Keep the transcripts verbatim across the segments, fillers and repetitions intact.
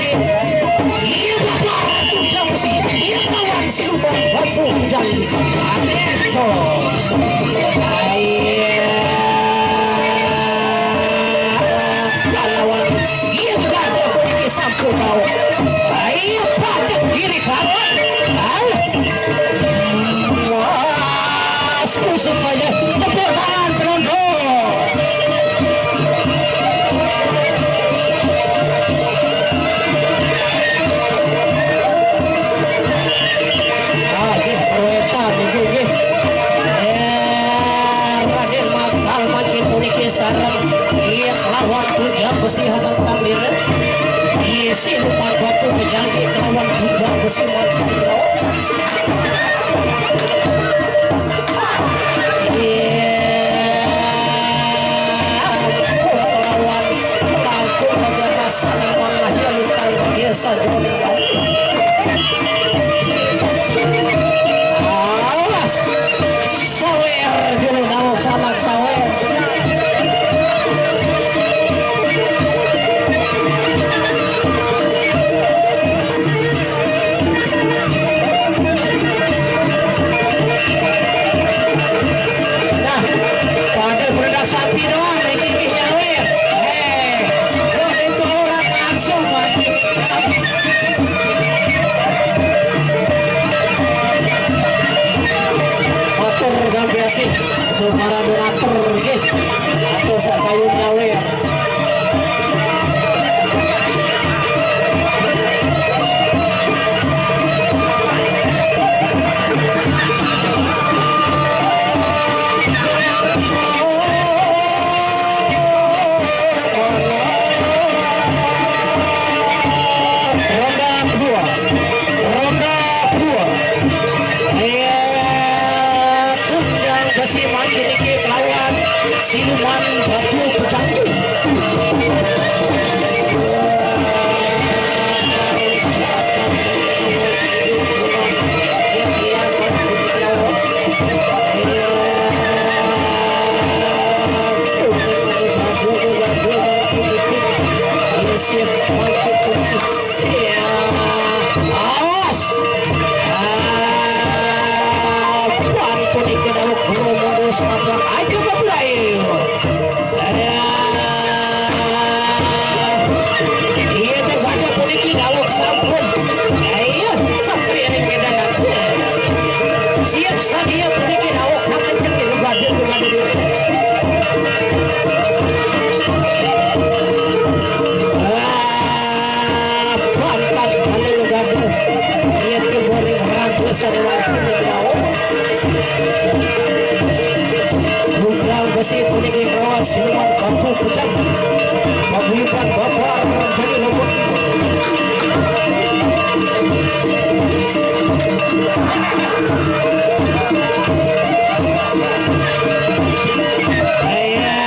Iya, Bapak, tujang besi. Iya, lawan siluman batu dan aneto. Iya. Lawan. Iya, gagah beri sampun mau. Iya, pada kiri kanan. Alah. Wah, kusuk aja. Tepuk tangan, penonton. Ah, nggih, ruwetan niki, nggih. Eh, Raden Makal mangkin puniki sareng iya lawan tujang besi hakan tambir. Iya, siluman batu bejangkit lawan tujang besi mangkin. Iya, lawan Pelangkung Raja Rasa lawan Mahya Lintang Desa Jolibang. Awas. Sawer dulu, dawuh samak sawer. Nah, pada produk sapi doang, iki nyawer. Eh, kok itu orang langsung mati. Matur kang biasi, untuk para donatur nggih. Atau sak kayu nyawer. Ronda kedua. Ronda kedua. Iya, tunggang besi mangkin iki lawan siluman batu pecangkung. Iya, siap, mantap, siap. Awas. Ah, ampun, iki dawuh guru monggo selamat aja, Bapak Ibu. Iya, tuh, ada puniki dawuh sampun. Iya, satria ring Medan aku. Siap sadia puniki dawuh, nak kenceng di lugar, di lugar, di lugar. Ah, mantap, kali gaduh. Iya, tuh, boring, ragu, sadewan, puniki dawuh. Putra besi puniki raos siluman batu pecah. Paguyuban babar jadi lobot. Iya,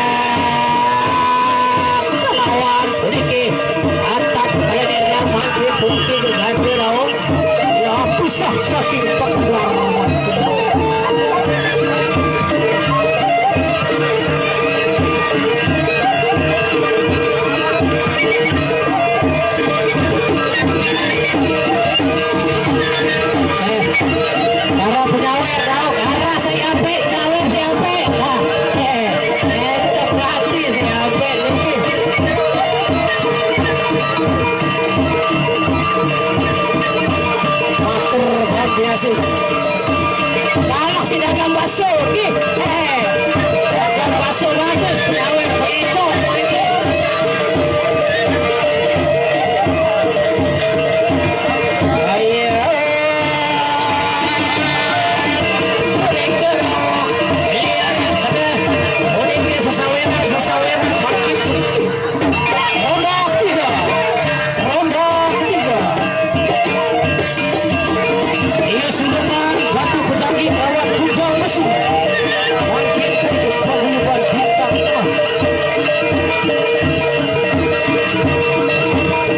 kelawan puniki atap kalender mangke puniki ganti raos. Ya, pisah saking penggalan. Eh, para penyawer, tahu, arah saya apik, cawer saya apik. Nah, eh, eh, cok hati saya apik niki. Matur, Bang Biasi. Kalah si dagang bakso, nggih. Eh, dagang bakso bagus, penyawer, pengecoh, nggih. Ayo. Iya, iya, iya. Sasaweran, sasaweran, bangkit. Ronda ketiga. Ronda ketiga. Iya, siluman batu pedagi lawan tujang besi. Bangkit untuk paguyuban bintang emas.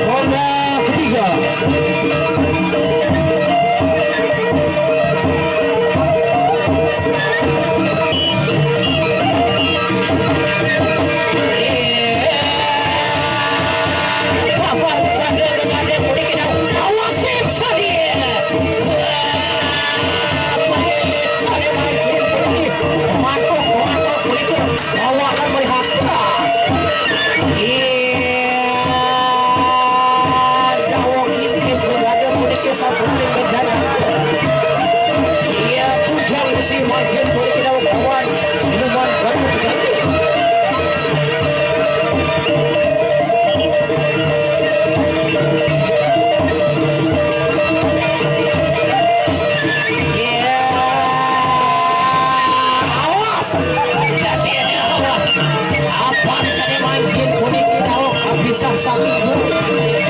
Ronda ketiga. Sabun legendaris. Iya, bujang si mangkin boleh kita kawan. Siluman baru bujang. Iya. Awas. Tidak, tidak, awas. Apa bisa dimainkan kuning kita? Oh, bisa satu.